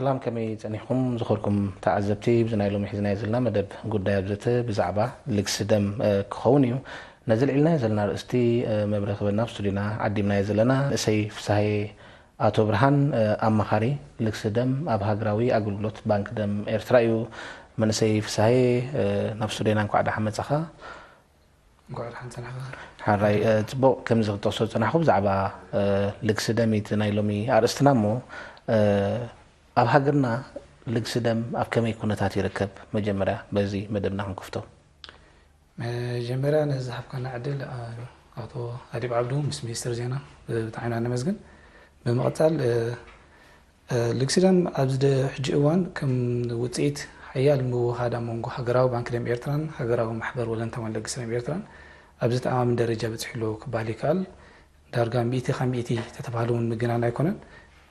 ሰላም፣ ከመይ ጸኒሕኩም ዝኸርኩም ተዓዘብቲ? ብዚ ናይ ሎሚ ሒዝናዮ ዘለና መደብ ጉዳይ ኣብ ዘተ ብዛዕባ ልግሲ ደም፣ እ፣ ክኸውን እዩ። ነዚ ልዒልናዮ ዘለና ኣርእስቲ፣ እ፣ መብርሂ ክበና ኣብ ስቱዲዮና ዓዲምናዮ ዘለና መንእሰይ ፍስሃየ ኣቶ ብርሃን፣ እ፣ ኣማኻሪ ልግሲ ደም ኣብ ሃገራዊ ኣገልግሎት ባንክ ደም ኤርትራ እዩ። መንእሰይ ፍስሃየ፣ እ፣ ናብ ስቱዲዮና እንኳዕ ደሓን መጻኻ። እንኳዕ ደሓን ጸናሕካ። ሓራይ፣ እ፣ ጽቡቕ፣ ከምዚ ክትጠቕሶ ዝጸናሕኩ ብዛዕባ፣ እ፣ ልግሲ ደም እዩ እቲ ናይ ሎሚ ኣርእስትና እሞ፣ እ፣ ኣብ ሃገርና ልግሲ ደም ኣብ ከመይ ኩነታት ይርከብ? መጀመርያ በዚ መደብና ክንክፍቶ። መጀመርያ ንዝሃብካና ዕድል፣ እ፣ ኣቶ ኣዲብ ዓብዱ ምስ ሚኒስትር ዜና ብጣዕሚ ኢና ነመስግን። ብምቕጻል፣ እ፣ እ፣ ልግሲ ደም ኣብዚ ደ-፣ ሕጂ እዋን ከም ውጽኢት ሓያል ምውህሃድ ኣብ መንጎ ሃገራዊ ባንክ ደም ኤርትራን ሃገራዊ ማሕበር ወለንታውያን ለገስቲ ደም ኤርትራን ኣብዚ ተኣማምን ደረጃ በጺሑ ኣሎ ክበሃል ይከኣል። ዳርጋ ሚእቲ ካብ ሚእቲ ተተባህለ እውን ምግናን ኣይኮነን።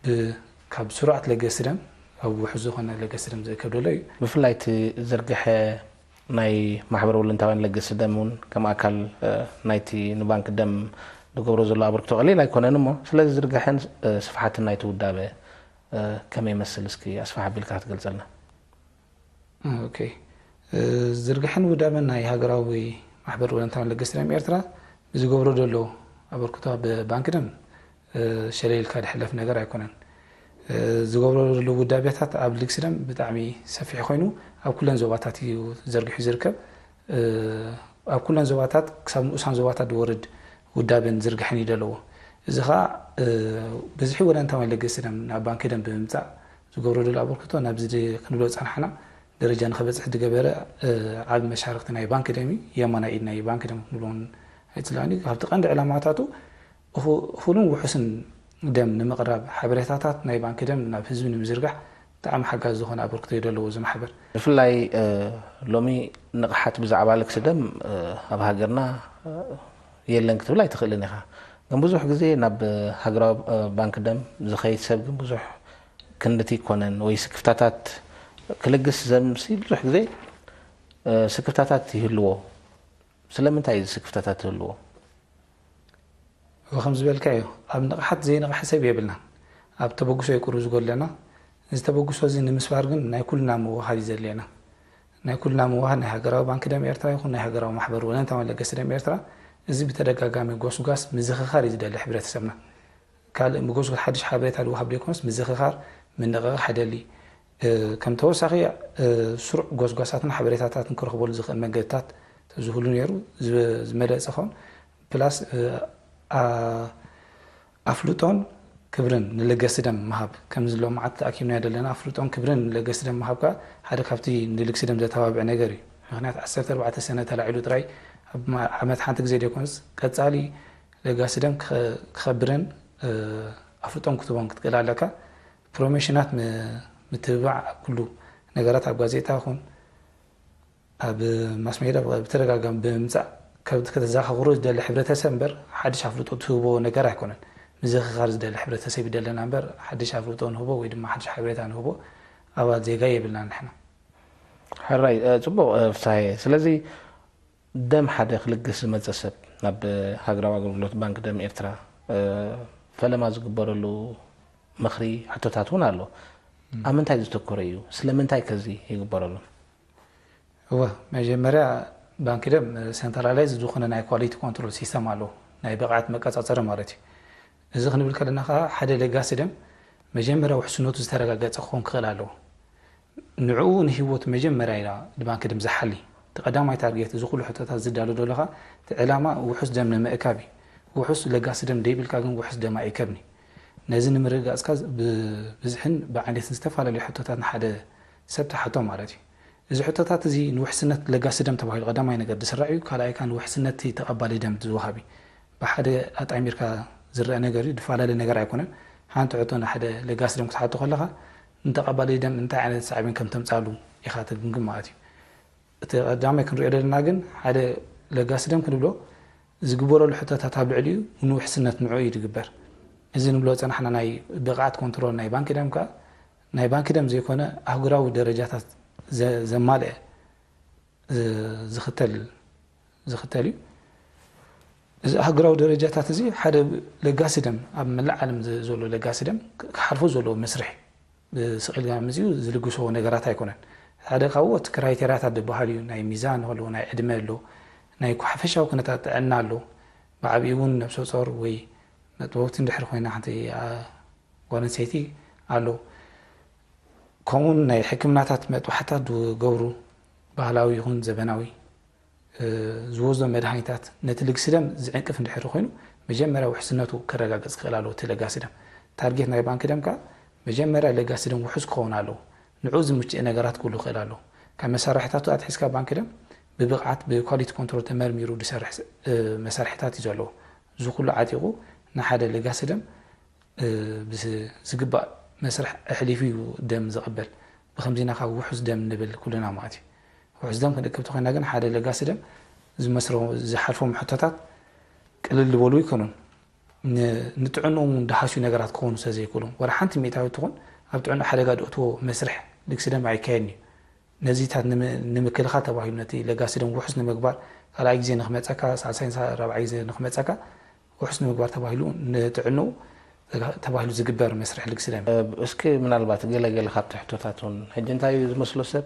ብ-፣ ካብ ስሩዓት ለገስቲ ደም ኣብ ውሑስ ዝኾነ ለገስቲ ደም ዝእከብ ዘሎ እዩ። ብፍላይ እቲ ዝርግሐ ናይ ማሕበር ወለንታውያን ለገስቲ ደም እውን ከም ኣካል፣ እ፣ ናይቲ ንባንክ ደም ዝገብሮ ዘሎ ኣበርክቶ ቀሊል ኣይኮነን እሞ፣ ስለዚ ዝርግሐን፣ እ፣ ስፍሓትን ናይቲ ውዳበ፣ እ፣ ከመይ ይመስል? እስኪ ኣስፍሕ ኣቢልካ ክትገልጸልና። ኦኬ። እ፣ ዝርግሐን ውዳበን ናይ ሃገራዊ ማሕበር ወለንታውያን ለገስቲ ደም ኤርትራ ብዝገብሮ ዘሎ ኣበርክቶ ኣብ ባንክ ደም፣ እ፣ ሸለል ኢልካ ዝሕለፍ ነገር ኣይኮነን። እ፣ ዝገብሮ ዘሎ ውዳቤታት ኣብ ልግሲ ደም ብጣዕሚ ሰፊሕ ኮይኑ ኣብ ኩለን ዞባታት እዩ ዘርጊሑ ዝርከብ። እ፣ ኣብ ኩለን ዞባታት ክሳብ ንኡሳን ዞባታት ዝወርድ ውዳበን ዝርግሐን እዩ ዘለዎ። እዚ ኸኣ፣ እ፣ ብዝሒ ወለንታውያን ለገስቲ ደም ናብ ባንክ ደም ብምምጻእ ዝገብሮ ዘሎ ኣበርክቶ ናብዚ ድ-፣ ክንብሎ ዝጸናሕና ደረጃ ንኸበጽሕ ዝገበረ፣ እ፣ ዓቢ መሻርክቲ ናይ ባንክ ደም እዩ። የማናይ ኢድ ናይ ባንክ ደም ክንብሎ እውን ኣይጽላእን እዩ። ካብቲ ቀንዲ ዕላማታቱ እኹ-፣ እኹልን ውሑስን ደም ንምቕራብ፣ ሓበሬታታት ናይ ባንክ ደም ናብ ህዝቢ ንምዝርጋሕ ብጣዕሚ ሓጋዚ ዝኾነ ኣበርክቶ እዩ ዘለዎ እዚ ማሕበር። ብፍላይ፣ እ፣ ሎሚ ንቕሓት ብዛዕባ ልግሲ ደም፣ እ፣ ኣብ ሃገርና፣ እ፣ የለን ክትብል ኣይትኽእልን ኢኻ። ግን ብዙሕ ግዜ ናብ ሃገራዊ፣ እ፣ ባንክ ደም ዝኸይድ ሰብ ግን ብዙሕ ክንድቲ ይኮነን ወይ ስክፍታታት ክልግስ ዘምሲ ብዙሕ ግዜ፣ እ፣ ስክፍታታት ይህልዎ። ስለምንታይ እዩ ስክፍታታት ትህልዎ? እወ፣ ከም ዝበልካዮ፣ ኣብ ንቕሓት ዘይንቕሓ ሰብ የብልናን። ኣብ ተበግሶ እዩ ቁሩብ ዝጎድለና። እዚ ተበግሶ እዚ ንምስባር ግን ናይ ኩልና ምውሃድ እዩ ዘድልየና። ናይ ኩልና ምውሃድ፣ ናይ ሃገራዊ ባንክ ደም ኤርትራ ይኹን ናይ ሃገራዊ ማሕበር ወለንታውያን ለገስቲ ደም ኤርትራ፣ እዚ ብተደጋጋሚ ጎስጓስ ምዝኽኻር እዩ ዝደሊ ሕብረተሰብና። ካልእ ምጎስጎስ ሓድሽ ሓበሬታ ዝወሃብ ዘይኮነስ፣ ምዝኽኻር፣ ምንቕቓሕ ይደሊ። እ፣ ከም ተወሳኺ፣ እ፣ ስሩዕ ጎስጓሳትን ሓበሬታታትን ክረኽበሉ ዝኽእል መገድታት ተዝህሉ ነይሩ፣ ዝ-፣ ዝመለጸ ኸውን። ፕላስ፣ እ፣ ኣ-፣ ኣፍልጦን ክብርን ንለገስቲ ደም ምሃብ። ከምዚ ሎማዓት ተኣኪብናዮ ዘለና ኣፍልጦን ክብርን ንለገስቲ ደም ምሃብ ከኣ ሓደ ካብቲ ንልግሲ ደም ዘተባብዕ ነገር እዩ። ምኽንያት ዓሰርተ ኣርባዕተ ሰነ ተላዒሉ ጥራይ ኣብ ማ-፣ ዓመት ሓንቲ ግዜ ዘይኮነስ ቀጻሊ ለጋሲ ደም ክኸ-፣ ክኸብርን፣ እ፣ ኣፍልጦን ክትቦን ክትክእል ኣለካ። ፕሮሞሽናት ም-፣ ምትብባዕ ኣብ ኩሉ ነገራት፣ ኣብ ጋዜጣ ይኹን ኣብ ማስ ሜድያ ብተደጋጋሚ ብምምጻእ ከብ-፣ ከተዘኻኽሮ ዝደሊ ሕብረተሰብ እምበር ሓድሽ ኣፍልጦ ትህቦ ነገር ኣይኮነን። ምዝኽኻር ዝደሊ ሕብረተሰብ ይደለና እምበር ሓድሽ ኣፍልጦ ንህቦ ወይ ድማ ሓድሽ ሓበሬታ ንህቦ ኣባል ዜጋ የብልናን ንሕና። ሕራይ፣ እ፣ ጽቡቕ፣ እ፣ ፍስሃየ። ስለዚ ደም ሓደ ክልግስ ዝመጸ ሰብ ናብ ሃገራዊ ኣገልግሎት ባንክ ደም ኤርትራ፣ እ፣ ፈለማ ዝግበረሉ ምኽሪ፣ ሕቶታት እውን ኣሎ። እም። ኣብ ምንታይ ዝተኮረ እዩ? ስለምንታይ ከዚ ይግበረሉ? እወ፣ መጀመርያ ባንክ ደም፣ እ፣ ሰንትራላይዝ ዝኾነ ናይ ኳሊቲ ኮንትሮል ሲስተም ኣለዎ፣ ናይ ብቕዓት መቆጻጸሪ ማለት እዩ። እዚ ክንብል ከለና ከኣ ሓደ ለጋሲ ደም መጀመርያ ውሕስነቱ ዝተረጋገጸ ክኸውን ክኽእል ኣለዎ። ንዕኡ ንህይወቱ መጀመርያ ኢና ንባንክ ደም ዝሓሊ። እቲ ቀዳማይ ታርጌት፣ እዚ ኩሉ ሕቶታት ዝዳሎ ዘሎ ኸኣ፣ እቲ ዕላማ ውሑስ ደም ንምእካብ እዩ። ውሑስ ለጋሲ ደም ደይብልካ ግን ውሑስ ደም ኣይእከብን እዩ። ነዚ ንምርግጋጽ ከኣ ብ-፣ ብዝሕን ብዓይነትን ዝተፈላለዩ ሕቶታት ንሓደ ሰብ ትሓቶ ማለት እዩ። እዚ ሕቶታት እዚ ንውሕስነት ለጋሲ ደም ተባሂሉ ቀዳማይ ነገር ዝስራዕ እዩ። ካልኣይ ከኣ ንውሕስነት እቲ ተቐባሊ ደም ዝወሃብ እዩ። ብሓደ ኣጣሚርካ ዝረአ ነገር እዩ፣ ዝፈላለ ነገር ኣይኮነን። ሓንቲ ሕቶ ንሓደ ለጋሲ ደም ክትሓቶ ከለኻ፣ ንተቐባሊ ደም እንታይ ዓይነት ሳዕቤን ከም ተምጻሉ ኢኻ ትግምግም ማለት እዩ። እቲ ቀዳማይ ክንሪኦ ዘለና ግን፣ ሓደ ለጋሲ ደም ክንብሎ ዝግበረሉ ሕቶታት ኣብ ልዕሊኡ ንውሕስነት ንዕኡ እዩ ዝግበር። እዚ ንብሎ ዝጸናሕና ናይ ብቕዓት ኮንትሮል ናይ ባንክ ደም ከኣ፣ ናይ ባንክ ደም ዘይኮነ ኣህጉራዊ ደረጃታት ዘ-፣ ዘማልአ ዝ-፣ ዝኽተል፣ ዝኽተል እዩ። እዚ ኣህጉራዊ ደረጃታት እዚ ሓደ ለጋሲ ደም፣ ኣብ መላእ ዓለም ዘ-፣ ዘሎ ለጋሲ ደም ክ-፣ ክሓልፎ ዘለዎ መስርሕ እዩ። ስቕ ኢልካ ምፅኡ ዝልግሶ ነገራት ኣይኮነን። ሓደ ካብኡ እቲ ክራይቴርያታት ዝበሃል እዩ። ናይ ሚዛን ኣሎ፣ ናይ ዕድመ ኣሎ፣ ናይ ሓፈሻዊ ኩነታት ጥዕና ኣሎ። ብዓብኡ እውን ነብሰ ጾር ወይ መጥበውቲ እንድሕር ኮይና ሓንቲ ጓል ኣንስተይቲ ኣሎ። ከምኡውን ናይ ሕክምናታት መጥባሕታት ዝገብሩ ባህላዊ ይኹን ዘበናዊ ዝወስዶ መድሃኒታት ነቲ ልግሲ ደም ዝዕንቅፍ እንድሕር ኮይኑ መጀመርያ ውሕስነቱ ከረጋግጽ ክኽእል ኣለዎ። እቲ ለጋሲ ደም ታርጌት ናይ ባንክ ደም ከኣ መጀመርያ ለጋሲ ደም ውሑስ ክኸውን ኣለዎ። ንዑ ዝምችእ ነገራት ክህሉ ክኽእል ኣለዎ። ካብ መሳርሕታቱ ኣትሒዝካ ባንክ ደም ብብቕዓት ብኳሊቲ ኮንትሮል ተመርሚሩ ዝሰርሕ መሳርሕታት እዩ ዘለዎ። እዚ ኩሉ ዓጢቑ ንሓደ ለጋሲ ደም ብዝግባእ መስርሕ ኣሕሊፉ እዩ ደም ዝቕበል። ብኸምዚ ኢና ካብ ውሑስ ደም ንብል ኩልና ማለት እዩ። ውሑስ ደም ክንእክብ ተኾይና ግን ሓደ ለጋሲ ደም ዝመስሮ ዝሓልፎም ሕቶታት ቅልል ዝበሉ ይኮኑን። ንጥዕንኡ እውን ዝሃስዩ ነገራት ክኾኑ ስለ ዘይክእሉ ወላ ሓንቲ ሚእታዊት ትኹን ኣብ ጥዕንኡ ሓደጋ ዘእትዎ መስርሕ ልግሲ ደም ኣይካየድን እዩ። ነዚታት ንምክልኻል ተባሂሉ ነቲ ለጋሲ ደም ውሑስ ንምግባር ካልኣይ ግዜ ንክመፀካ ሳልሳይ ራብዓይ ግዜ ንክመፀካ ውሑስ ንምግባር ተባሂሉ ንጥዕንኡ ተባሂሉ ዝግበር መስርሕ ልግሲ ደም። እስኪ ምናልባት ገለገለ ካብቲ ሕቶታት እውን ሕጂ እንታይ እዩ ዝመስሎ ሰብ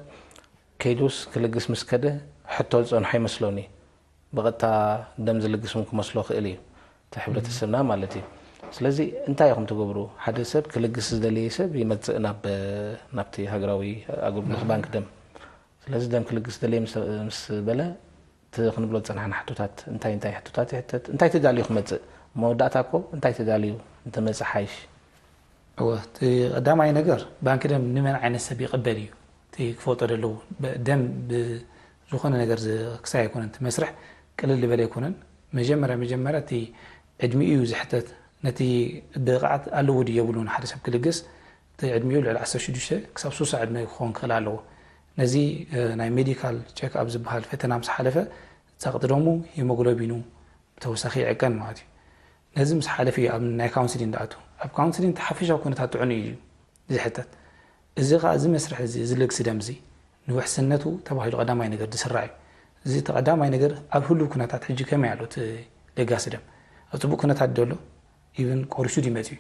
ከይዱስ ክልግስ ምስ ከደ ሕቶ ዝፀንሖ ይመስሎኒ። ብቐጥታ ደም ዝልግስ እውን ክመስሎ ክእል እዩ እቲ ሕብረተሰብና ማለት እዩ። ስለዚ እንታይ ኢኹም ትገብሩ? ሓደ ሰብ ክልግስ ዝደለየ ሰብ ይመፅእ ናብ ናብቲ ሃገራዊ ኣገልግሎት ባንክ ደም። ስለዚ ደም ክልግስ ደለየ ምስ በለ እቲ ክንብሎ ዝፀናሕና ሕቶታት እንታይ እንታይ ሕቶታት ይሕተት? እንታይ ተዳልዩ ክመፅእ? መወዳእታ እኮ እንታይ ተዳልዩ እንተመፅእ ሓይሽ? እወ፣ እቲ ቀዳማይ ነገር ባንኪ ደም ንመን ዓይነት ሰብ ይቕበል እዩ እቲ ክፈልጦ ዘለዎ። ደም ብዝኾነ ነገር ክሳይ ኣይኮነን፣ እቲ መስርሕ ቅልል ዝበለ ኣይኮነን። መጀመርያ መጀመርያ እቲ ዕድሚኡ እዩ ዝሕተት። ነቲ ብቕዓት ኣለዎ ድዩ የብሉን ሓደ ሰብ ክልግስ እቲ ዕድሚኡ ልዕሊ ዓሰርተ ሽዱሽተ ክሳብ ሱሳ ዕድመ ክኸውን ክኽእል ኣለዎ። ነዚ ናይ ሜዲካል ቸክ ኣብ ዝበሃል ፈተና ምስ ሓለፈ ጸቕጢ ደሙ፣ ሂሞግሎቢኑ ብተወሳኺ ይዕቀን ማለት እዩ። ነዚ ምስ ሓለፈ እዩ ኣብ ናይ ካውንስሊን ዝኣቱ። ኣብ ካውንስሊን እቲ ሓፈሻዊ ኩነታት ጥዕንኡ እዩ ዝሕተት። እዚ ኸኣ እዚ መስርሕ እዚ እዚ ልግሲ ደም እዚ ንውሕስነቱ ተባሂሉ ቀዳማይ ነገር ዝስራዕ እዩ። እዚ እቲ ቀዳማይ ነገር ኣብ ህሉው ኩነታት ሕጂ ከመይ ኣሎ እቲ ለጋሲ ደም ኣብ ጽቡቕ ኩነታት ዶ ኣሎ? ኢቭን ቆሪሱ ድዩ መጺኡ?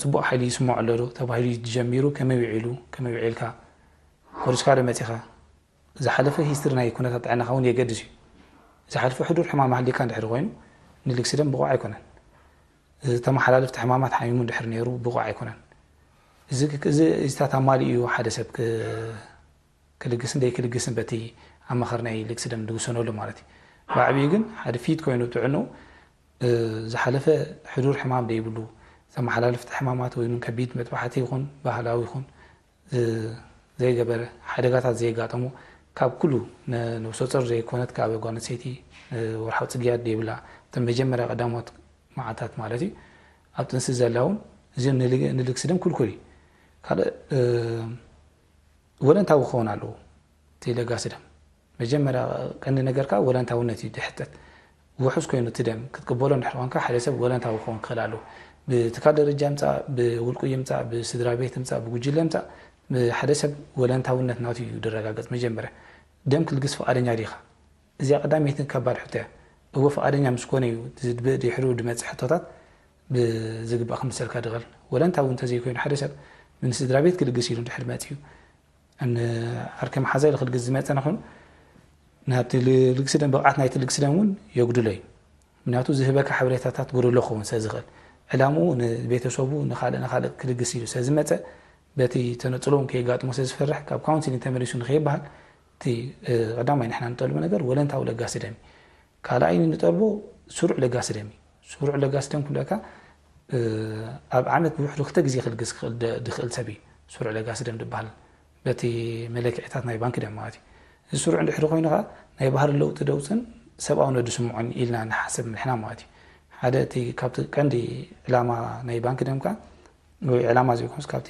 ጽቡቕ ሓይሊ ይስምዖ ኣሎ ዶ ተባሂሉ ጀሚሩ ከመይ ውዒሉ ከመይ ውዒልካ ቆሪስካ ዶ መጺኻ? ዝሓለፈ ሂስትሪ ናይ ኩነታት ጥዕናኻ እውን የገድስ እዩ። ዝሓለፈ ሕዱር ሕማም ሃልዩካ እንድሕር ኮይኑ ንልግሲ ደም ብቑዕ ኣይኮነን። ዝተመሓላለፍቲ ሕማማት ሓሚሙ እንድሕር ነይሩ ብቑዕ ኣይኮነን። እዚ እዚታት ኣማሊኡ እዩ ሓደ ሰብ ክልግስን ደይክልግስን በቲ ኣማኸሪ ናይ ልግሲ ደም ዝውሰነሉ ማለት እዩ። ብዓብዩ ግን ሓደ ፊት ኮይኑ ጥዕንኡ ዝሓለፈ ሕዱር ሕማም ደይብሉ፣ ዝተመሓላለፍቲ ሕማማት ወይ እውን ከቢድ መጥባሕቲ ይኹን ባህላዊ ይኹን ዘይገበረ፣ ሓደጋታት ዘየጋጠሞ፣ ካብ ኩሉ ነብሰ ጾር ዘይኮነት ካብ ጓል ኣንስተይቲ ወርሓዊ ጽግያት ደይብላ፣ እተን መጀመርያ ቀዳሞት መዓልታት ማለት እዩ፣ ኣብ ጥንሲ ዘላ እውን እዚኦም ንልግሲ ደም ክልኩል እዩ። ካልእ ወለንታዊ ክኸውን ኣለዎ። እቲ ለጋሲ ደም መጀመርያ ቀንዲ ነገር ከዓ ወለንታውነት እዩ ዝሕተት። ውሑስ ኮይኑ እቲ ደም ክትቅበሎ እንድሕር ኮንካ ሓደ ሰብ ወለንታዊ ክኸውን ክኽእል ኣለዎ። ብትካል ደረጃ ይምፃእ፣ ብውልቁ ይምፃእ፣ ብስድራ ቤት ይምፃእ፣ ብጉጅለ ይምፃእ፣ ሓደ ሰብ ወለንታውነት ናቱ እዩ ዝረጋገፅ። መጀመርያ ደም ክልግስ ፍቓደኛ ዲኻ? እዚኣ ቀዳመይትን ከባድ ሕቶ እያ። እወ ፍቓደኛ ምስ ኮነ እዩ ድሕሪኡ ዝመፅእ ሕቶታት ብዝግባእ ክምልሰልካ ዝኽእል። ወለንታዊ እንተዘይኮይኑ ሓደ ሰብ ንስድራ ቤት ክልግስ ኢሉ እንድሕር መፂኡ ዓርከይ መሓዛይ ኢሉ ክልግስ ዝመፀ ንኹን ናብቲ ልግሲ ደም ብቕዓት ናይቲ ልግሲ ደም እውን የጉድሎ እዩ። ምክንያቱ ዝህበካ ሓበሬታታት ጎደሎ ክኸውን ስለ ዝኽእል ዕላምኡ ንቤተሰቡ ንኻልእ ንኻልእ ክልግስ ኢሉ ስለ ዝመፀ በቲ ተነፅሎ እውን ከየጋጥሞ ስለ ዝፈርሕ ካብ ካውንስሊንግ ተመሊሱ ንከይበሃል እቲ ቀዳማይ ንሕና ንጠልቦ ነገር ወለንታዊ ለጋሲ ደም እዩ። ካልኣይ ንጠልቦ ስሩዕ ለጋሲ ደም እዩ። ስሩዕ ለጋሲ ደም ክብለካ ኣብ ዓመት ብውሕዱ ክልተ ግዜ ክልግስ ዝኽእል ሰብ እዩ ስሩዕ ለጋሲ ደም ዝበሃል። በቲ መለክዒታት ናይ ባንክ ደም ማለት እዩ። እዚ ስሩዕ እንድሕሪ ኮይኑ ከዓ ናይ ባህሪ ለውጢ ደውፅን ሰብኣውነት ዝስምዖን ኢልና ንሓስብ ንሕና ማለት እዩ። ሓደ እቲ ካብቲ ቀንዲ ዕላማ ናይ ባንክ ደም ከዓ ወይ ዕላማ ዘይኮንስ ካብቲ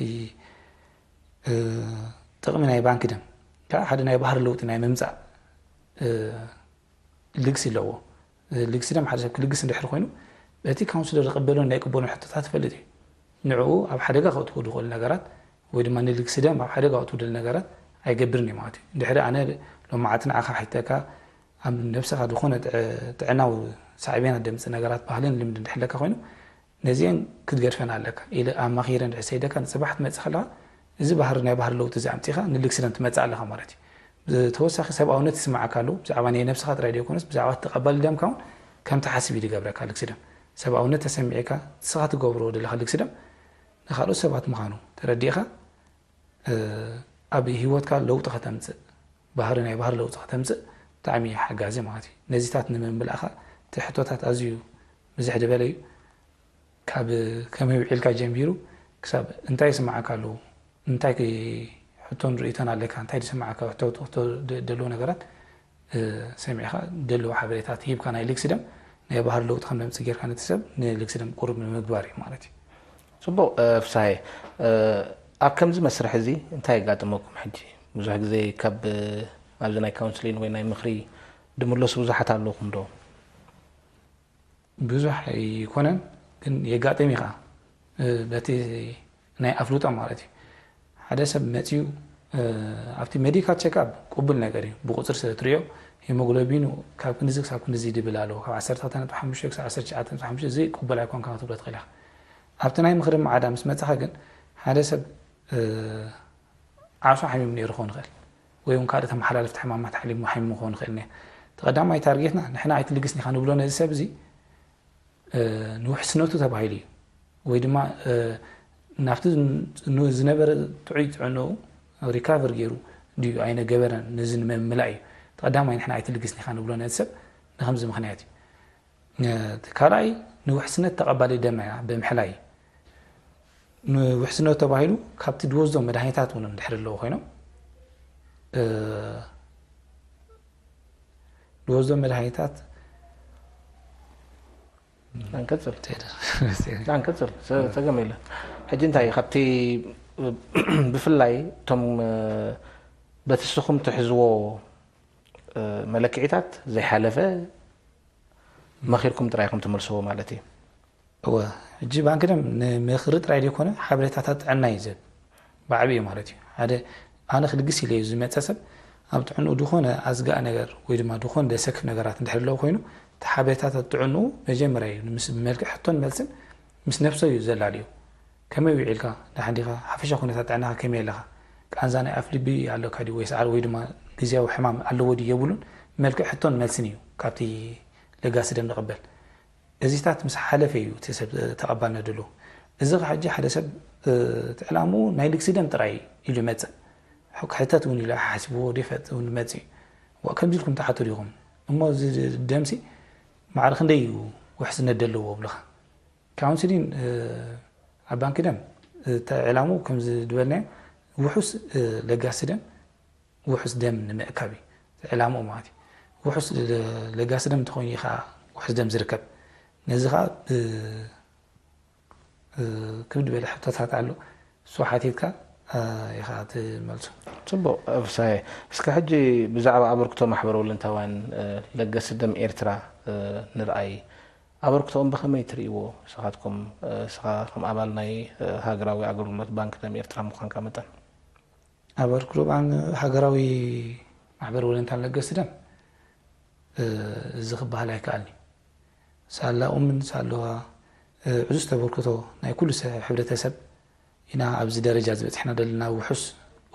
ጥቕሚ ናይ ባንክ ደም ከዓ ሓደ ናይ ባህሪ ለውጢ ናይ ምምፃእ ልግሲ ኣለዎ። ልግሲ ደም ሓደ ሰብ ክልግስ እንድሕር ኮይኑ በቲ ካውንስለር ዝቕበሎን ናይ ቅበሎን ሕቶታት ይፈልጥ እዩ። ንዕኡ ኣብ ሓደጋ ከእትዉ ዝኽእሉ ነገራት ወይ ድማ ንልግሲ ደም ኣብ ሓደጋ ከእትዉ ዝኽእሉ ነገራት ኣይገብርን እዩ ማለት እዩ። እንድሕሪ ኣነ ሎማዓቲ ንዓኻ ሕተካ ኣብ ነብስኻ ዝኾነ ጥዕናዊ ሳዕቤናት ደምፅእ ነገራት ባህልን ልምዲ እንድሕለካ ኮይኑ ነዚአን ክትገድፈን ኣለካ ኢለ ኣማኺረ እንድሕር ሰይደካ፣ ንፅባሕ ትመፅእ ከለኻ፣ እዚ ባህሪ፣ ናይ ባህሪ ለውጢ እዚ ኣምፂኻ ንልግሲ ደም ትመፅእ ኣለኻ ማለት እዩ። ብተወሳኺ ሰብኣውነት ይስምዓካ ኣሎ፣ ብዛዕባ ናይ ነብስኻ ጥራይ ዘይኮነስ ብዛዕባ ተቐባሊ ደምካ እውን ከም ትሓስብ እዩ ዝገብረካ። ልግሲ ደም ሰብኣውነት ተሰሚዕካ፣ ንስኻ ትገብሮ ዘለኻ ልግሲ ደም ንኻልኦት ሰባት ምዃኑ ተረዲእካ፣ ኣብ ህይወትካ ለውጢ ከተምፅእ፣ ባህሪ፣ ናይ ባህሪ ለውጢ ከተምፅእ ብጣዕሚ ሓጋዚ ማለት እዩ። ነዚታት ንምምላእኻ እቲ ሕቶታት ኣዝዩ ብዝሕ ዝበለ እዩ። ካብ ከመይ ውዒልካ ጀሚሩ ክሳብ እንታይ ይስምዓካ ኣለዎ፣ እንታይ ክ-፣ ሕቶን ርእይቶን ኣለካ፣ እንታይ ዝስምዓካ፣ ሕቶ፣ ሕቶ ደ-፣ ደለዎ ነገራት፣ እ፣ ሰሚዕካ ደለዎ ሓበሬታት ሂብካ ናይ ልግሲ ደም ናይ ባህሪ ለውጢ ከም ዘምፅእ ጌርካ ነቲ ሰብ ንልግሲ ደም ቁሩብ ንምግባር እዩ ማለት እዩ። ጽቡቕ፣ እ፣ ፍስሃየ፣ እ፣ ኣብ ከምዚ መስርሕ እዚ እንታይ የጋጥመኩም ሕጂ? ብዙሕ ግዜ ካብ፣ እ፣ ኣብዚ ናይ ካውንስሊን ወይ ናይ ምኽሪ ድምለሱ ብዙሓት ኣለኹም ዶ? ብዙሕ ኣይኮነን፣ ግን የጋጥም እዩ ኸዓ። እ፣ በቲ ናይ ኣፍልጦ ማለት እዩ። ሓደ ሰብ መጺኡ፣ እ፣ ኣብቲ ሜዲካል ቸክኣፕ ቅቡል ነገር እዩ። ብቁጽሪ ስለ ትሪኦ፣ ሄሞግሎቢኑ ካብ ክንድዚ ክሳብ ክንድዚ ይድብል ኣለዎ፣ ካብ ዓሰርተ ክልተ ነጥቢ ሓሙሽተ ክሳብ ዓሰርተ ትሽዓተ ነጥቢ ሓሙሽተ፣ እዚ ቅቡል ኣይኮንካን ክትብሎ ትኽእል ኢኻ። ኣብቲ ናይ ምኽሪ መዓዳ ምስ መጻኻ ግን፣ ሓደ ሰብ፣ እ፣ ዓሶ ሓሚሙ ነይሩ ክኸውን ይኽእል፣ ወይ እውን ካልእ ተመሓላለፍቲ ሕማማት ሓሊሙ ሓሚሙ ክኸውን ይኽእል። ነ-፣ እቲ ቀዳማይ ታርጌትና ንሕና ኣይትልግስን ኢኻ ንብሎ ነዚ ሰብ እዚ፣ እ፣ ንውሕስነቱ ተባሂሉ እዩ። ወይ ድማ፣ እ፣ ናብቲ ን-፣ ን-፣ ዝነበረ ጥዑይ ጥዕንኡ ሪካቨር ገይሩ ድዩ ኣይነገበረን፣ ነዚ ንምምላእ እዩ። እቲ ቀዳማይ ንሕና ኣይትልግስን ኢኻ ንብሎ ነዚ ሰብ ንኸምዚ ምኽንያት እዩ። እ፣ እቲ ካልኣይ ንውሕስነት ተቐባሊ ደም ብምሕላይ እዩ። ንውሕስነቱ ተባሂሉ ካብቲ ዝወስዶ መድሃኒታት እውን እንድሕር ኣለዎ ኮይኖም፣ እ፣ ዝወስዶ መድሃኒታት ዳንቀጽል። ዳንቀጽል። ጸ-፣ ጸገም የለን። ሕጂ እንታይ ካብቲ ብፍላይ እቶም፣ እ፣ በቲ ንስኹም ትሕዝዎ፣ እ፣ መለክዒታት ዘይሓለፈ መኺርኩም ጥራይ ኢኹም ትመልስዎ ማለት እዩ? እወ፣ ሕጂ ባንክ ደም ንምኽሪ ጥራይ ዘይኮነ ሓበሬታታት ጥዕና እዩ ዝህብ። ብዓቢኡ ማለት እዩ። ሓደ ኣነ ክልግስ ኢለ እዩ ዝመጸ ሰብ ኣብ ጥዕንኡ ዝኾነ ኣዝጋእ ነገር ወይ ድማ ዝኾነ ዘሰክፍ ነገራት እንድሕር ኣለዎ ኮይኑ፣ እቲ ሓበሬታታት ጥዕንኡ መጀመርያ እዩ ምስ ብመልክዕ ሕቶን መልስን ምስ ነብሰ እዩ ዘላልዮ። ከመይ ውዒልካ? ደሓን ዲኻ? ሓፈሻ ኩነታት ጥዕናኻ ከመይ ኣለኻ? ቃንዛ ናይ ኣፍ ልቢ ኣለካ ድዩ ወይ ሰዓል ወይ ድማ ግዝያዊ ሕማም ኣለዎ ድዩ የብሉን? መልክዕ ሕቶን መልስን እዩ ካብቲ ለጋሲ ደም ንቕበል። እዚታት ምስ ሓለፈ እዩ እቲ ሰብ ተቐባልነት ድሉ። እዚ ኸ ሕጂ ሓደ ሰብ፣ እ፣ እቲ ዕላምኡ ናይ ልግሲ ደም ጥራይ ኢሉ ይመጽእ። ሕክ-፣ ሕተት እውን ኢሉ ሓሲብዎ ዲፈጥ እውን ይመጽእ እዩ። ዋ፣ ከምዚ ኢልኩም ትሓቱ ዲኹም? እሞ እዚ ደምሲ ማዕረ ክንደይ እዩ ውሕስነት ደለዎ ብልኻ? ካውንስሊን፣ እ፣ ኣብ ባንኪ ደም፣ እ፣ እቲ ዕላምኡ ከምዚ ዝበልናዮ ውሑስ፣ እ፣ ለጋሲ ደም ውሑስ ደም ንምእካብ እዩ እቲ ዕላምኡ ማለት እዩ። ውሑስ ለ-፣ ለጋሲ ደም እንተኾይኑ እዩ ኸዓ ውሑስ ደም ዝርከብ። ነዚ ኸዓ ብ-፣ እ፣ ክብድ ዝበለ ሕቶታት ኣሎ። እሱ ሓቲትካ፣ እ፣ ኢኻ ትመልሶ። ጽቡቕ፣ ፍስሃየ። እስከ ሕጂ ብዛዕባ ኣበርክቶ ማሕበር ወለንታውያን፣ እ፣ ለገስቲ ደም ኤርትራ፣ እ፣ ንርኣይ። ኣበርክቶኦም ብኸመይ ትርእይዎ ንስኻትኩም፣ እ፣ ንስኻ ከም ኣባል ናይ፣ እ፣ ሃገራዊ ኣገልግሎት ባንክ ደም ኤርትራ ምዃንካ መጠን? ኣበርክቶ ባን-፣ ሃገራዊ ማሕበር ወለንታን ለገስቲ ደም፣ እ፣ እዚ ክበሃል ኣይከኣልን እዩ። ሳላኡምን ሳለዋ፣ እ፣ ዕዙዝ ተበርክቶ ናይ ኩሉ ሰ-፣ ሕብረተሰብ ኢና ኣብዚ ደረጃ ዝበጽሕና ዘለና፣ ውሑስ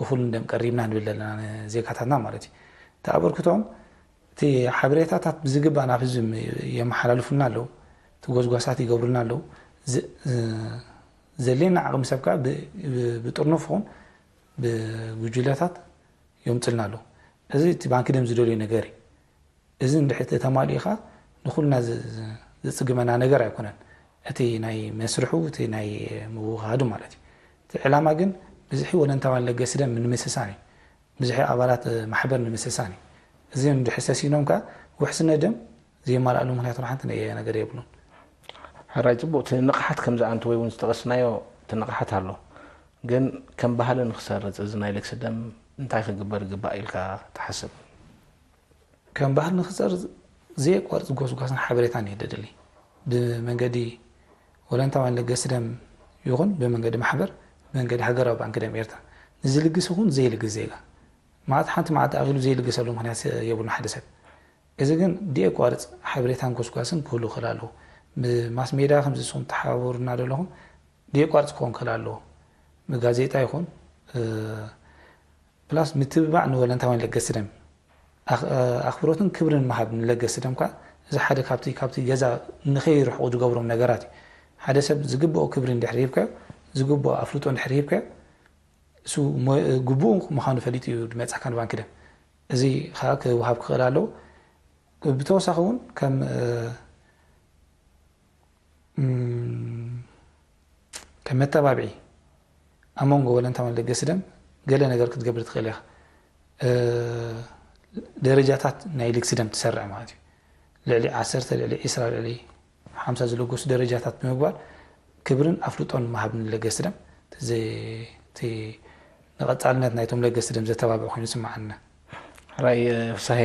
እኹልን ደም ቀሪብና ንብል ዘለና ንዜጋታትና ማለት እዩ። እቲ ኣበርክቶኦም፣ እቲ ሓበሬታታት ብዝግባእ ናብ ህዝቢ የመሓላልፉልና ኣለዉ። እቲ ጎስጓሳት ይገብሩልና ኣለዉ። ዝ-፣ እ፣ ዘድልየና ዓቕሚ ሰብ ከኣ ብ-፣ ብ-፣ ብጥርኑፍ ይኹን ብጉጅለታት የምጽልና ኣለዉ። እዚ እቲ ባንኪ ደም ዝደልዮ ነገር እዩ። እዚ እንድሕር ተማሊኡ ኸኣ ንኹልና ዝ-፣ ዝ-፣ ዝጽግመና ነገር ኣይኮነን። እቲ ናይ መስርሑ፣ እቲ ናይ ምውህሃዱ ማለት እዩ። እቲ ዕላማ ግን ብዝሒ ወለንታውያን ለገስቲ ደም ንምስሳን እዩ። ብዝሒ ኣባላት፣ እ፣ ማሕበር ንምስሳን እዩ። እዚ እንድሕር ሰሲኖም ከኣ ውሕስነት ደም ዘየማልኣሉ ምኽንያት ወላ ሓንቲ ነ-፣ ነገር የብሉን። ሕራይ ጽቡቕ። እቲ ንቕሓት ከም ዝኣንቱ ወይ እውን ዝጠቐስናዮ እቲ ንቕሓት ኣሎ። ግን ከም ባህሊ ንኽሰርጽ እዚ ናይ ልግሲ ደም እንታይ ክግበር ይግባእ ኢልካ ትሓስብ? ከም ባህሊ ንኽሰርጽ ዘየቋርጽ ጎስጓስን ሓበሬታን እዩ ደድሊ። ብመንገዲ ወለንታውያን ለገስቲ ደም ይኹን ብመንገዲ ማሕበር፣ ብመንገዲ ሃገራዊ ባንኪ ደም ኤርትራ። ንዝልግስ ይኹን ዘይልግስ ዜጋ። መዓልቲ ሓንቲ መዓልቲ ኣኺሉ ዘይልገሰሉ ምኽንያት የብሉን ሓደ ሰብ። እዚ ግን ዘየቋርጽ ሓበሬታን ጎስጓስን ክህሉ ክእል ኣለዎ። ብማስ ሜድያ ከምዚ ንስኹም ተሓባበሩና ዘለኹም ብየቋርፅ ክኾን ክእል ኣለዎ። ብጋዜጣ ይኹን ፕላስ ምትብባዕ ንወለንታውያን ለገስቲ ደም ኣኽብሮትን ክብርን ምሃብ ንለገስቲ ደም ከዓ እዚ ሓደ ካብቲ ካብቲ ገዛ ንኸይርሕቑ ዝገብሮም ነገራት እዩ። ሓደ ሰብ ዝግብኦ ክብሪ እንድሕር ሂብካዮ፣ ዝግብኦ ኣፍልጦ እንድሕር ሂብካዮ፣ እሱ ግቡኡ ምዃኑ ፈሊጡ እዩ ዝመፅእ ካብ ባንኪ ደም። እዚ ከዓ ክወሃብ ክኽእል ኣለዎ። ብተወሳኺ እውን ከም ከም መተባብዒ ኣብ መንጎ ወለንታውያን ለገስቲ ደም ገለ ነገር ክትገብር ትኽእል ኢኻ። ደረጃታት ናይ ልግሲ ደም ትሰርዕ ማለት እዩ። ልዕሊ ዓሰርተ፣ ልዕሊ ዒስራ፣ ልዕሊ ሓምሳ ዝለገሱ ደረጃታት ብምግባር ክብርን ኣፍልጦን ምሃብ ንለገስቲ ደም እቲ ንቐፃልነት ናይቶም ለገስቲ ደም ዘተባብዕ ኮይኑ ይስምዓኒ። ሕራይ ፍሳሄ፣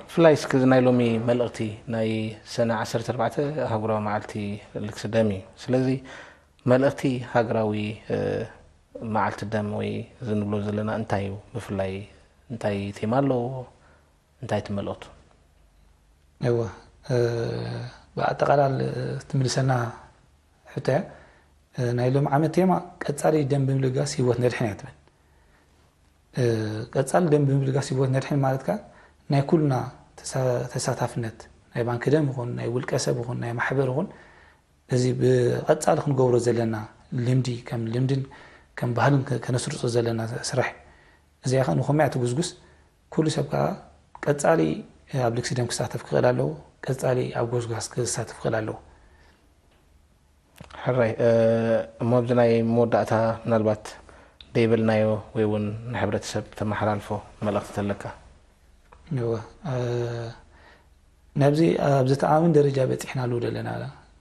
ብፍላይ እስኪ ናይ ሎሚ መልእኽቲ ናይ ሰነ ዓሰርተ ኣርባዕተ ኣህጉራዊ መዓልቲ ልግሲ ደም እዩ። ስለዚ መልእኽቲ ሃገራዊ መዓልቲ ደም ወይ እዚ ንብሎ ዘለና እንታይ እዩ? ብፍላይ እንታይ ቴማ ኣለዎ? እንታይ ትመልኦት? እወ፣ ብኣጠቓላል ትምልሰና ሕቶ እያ። ናይ ሎም ዓመት ቴማ ቀፃሊ ደም ብምልጋስ ህይወት ነድሕን እያ ትብል። ቀፃሊ ደም ብምልጋስ ህይወት ነድሕን ማለት ከዓ ናይ ኩልና ተሳታፍነት ናይ ባንኪ ደም ይኹን ናይ ውልቀ ሰብ ይኹን ናይ ማሕበር ይኹን እዚ ብቐፃሊ ክንገብሮ ዘለና ልምዲ ከም ልምድን ከም ባህልን ከነስርፆ ዘለና ስራሕ እዩ። እዚኣ ከዓ ንኸመይ እያ ትጉስጉስ? ኩሉ ሰብ ከዓ ቀፃሊ ኣብ ልግሲ ደም ክሳተፍ ክኽእል ኣለዎ። ቀፃሊ ኣብ ጎስጓስ ክሳተፍ ክኽእል ኣለዎ። ሕራይ እሞ ኣብዚ ናይ መወዳእታ ምናልባት ደይበልናዮ ወይ እውን ንሕብረተሰብ ተመሓላልፎ መልእኽቲ ተለካ? እወ፣ ናብዚ ኣብዚ ተኣማምን ደረጃ በፂሕናሉ ዘለና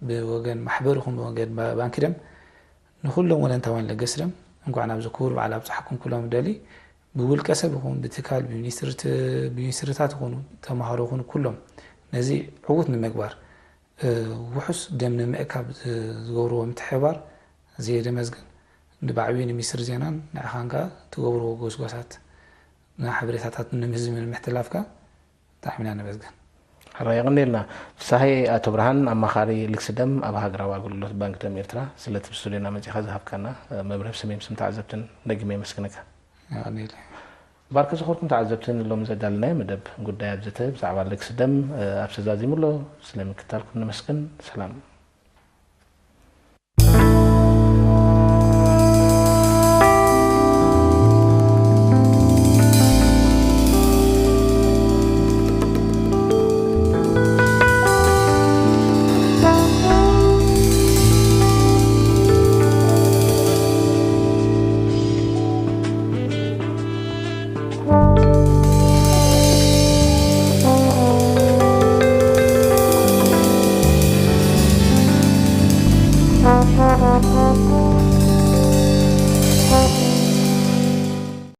ብወገን ማሕበር ይኹን ብወገን ባንኪ ደም ንኩሎም ወለንታውያን ለገስቲ ደም እንኳዕ ናብዚ ክቡር በዓል ኣብፅሓኩም ክሎም ደሊ ብውልቀ ሰብ ይኹን ብትካል ብሚኒስትርታት ይኹኑ ተምሃሮ ይኹኑ ኩሎም ነዚ ዕዉት ንምግባር ውሑስ ደም ንምእካብ ዝገብርዎ ምትሕብባር ኣዝየ ደመስግን። ንባዕብዩ ንሚኒስትር ዜናን ንዓኻን ከኣ ትገብርዎ ጎስጓሳት ንሓበሬታታት ንህዝቢ ንምሕትላፍ ከኣ ብጣዕሚ ኢና ነመስግን። ሕራይ የቐንየልና። ፍሳሃየ ኣቶ ብርሃን ኣማኻሪ ልግሲ ደም ኣብ ሃገራዊ ኣገልግሎት ባንክ ደም ኤርትራ ስለቲ ብስቱድዮና መጺኻ ዝሃብካና መብርሂ ብስመይን ብስም ተዓዘብትን ደጊመ የመስግነካ። የቐንየለይ። ባርክ ዝኸርኩም ተዓዘብትን ሎሚ ዘዳለናዮ መደብ ጉዳይ ኣብ ዘተ ብዛዕባ ልግሲ ደም ኣብሰ ዛዚሙ ኣሎ። ስለምክታልኩም ነመስግን። ሰላም።